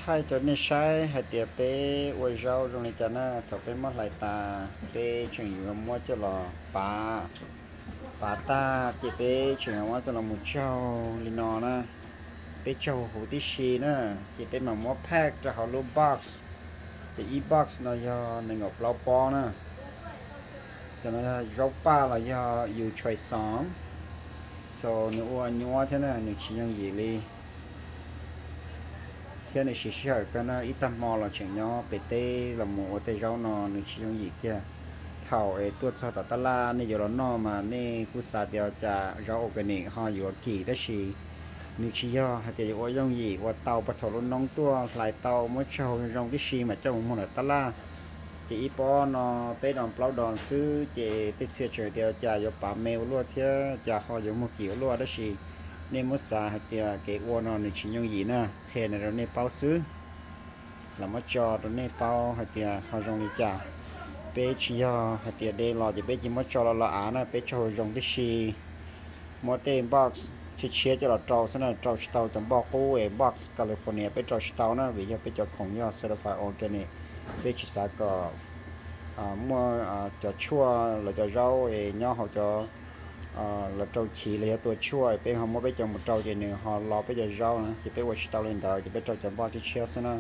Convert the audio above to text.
Thaij rau nej saib hais tias peb ua zaub zoo li cas na. Thaum peb muab hlais tas, peb tseem yuav muab coj los pav, pav tag ces peb tseem yuav muab coj los mus tsaug li no na. Peb tsaug huv tib si na, ces peb mam muab pack rau hauv lub box. Ces ib box no yog nees nkaum plaub pob na. Cov no zaub paj los yog yu tshais xoom, so nws ua nyuaj thiab na, nws tsis yooj yim li. Thiab nws siv sij hawm kawg na, ib tag hmo los tseem nyob pem teb los mus ua tej zaub no nws tsis yooj yim kiag. Thaum es tuaj txog tom tab laj nej yuav los noj mas nej kuj xav tias cas zaub organic ho yuav kim, tab sis nws tsis yog hais tias yuav ua yooj yim ua tau, puag thaum lub noob tuaj hlais tau muab tsaug zoo tib si mas coj mus muag lawm tab laj. Ces ib pob no peb dos plaub dos xwb ces tej txhia tseem tias cas yuav pav me ua luaj thiab cas ho yuav muag kim ua luaj, tab sis nej muab xav hais tias kev ua no nws tsis yooj yim na, qhia rau nej paub xwb, los muab tso rau nej paub hais tias ho zoo li cas. Peb tsis yog hais tias de los ces peb cia muab tso los los av na, peb tsaug zoo tib si. Muab tej box tshiab tshiab coj los rau xwb na, rau tsis tau cov npoj qub es box California peb rau tsis tau na, vim yog peb cov khoom yog certified organic. Peb tsis xav kom muaj cov tshuaj los cov zaub es nyob hauv cov los rau chiv los yog tua tshuaj peb ho muab peb cov mus rau ces nws ho lo peb cov zaub na, ces peb ua tsis tau li ntawd ces peb rau cov npoj tshiab tshiab xwb na.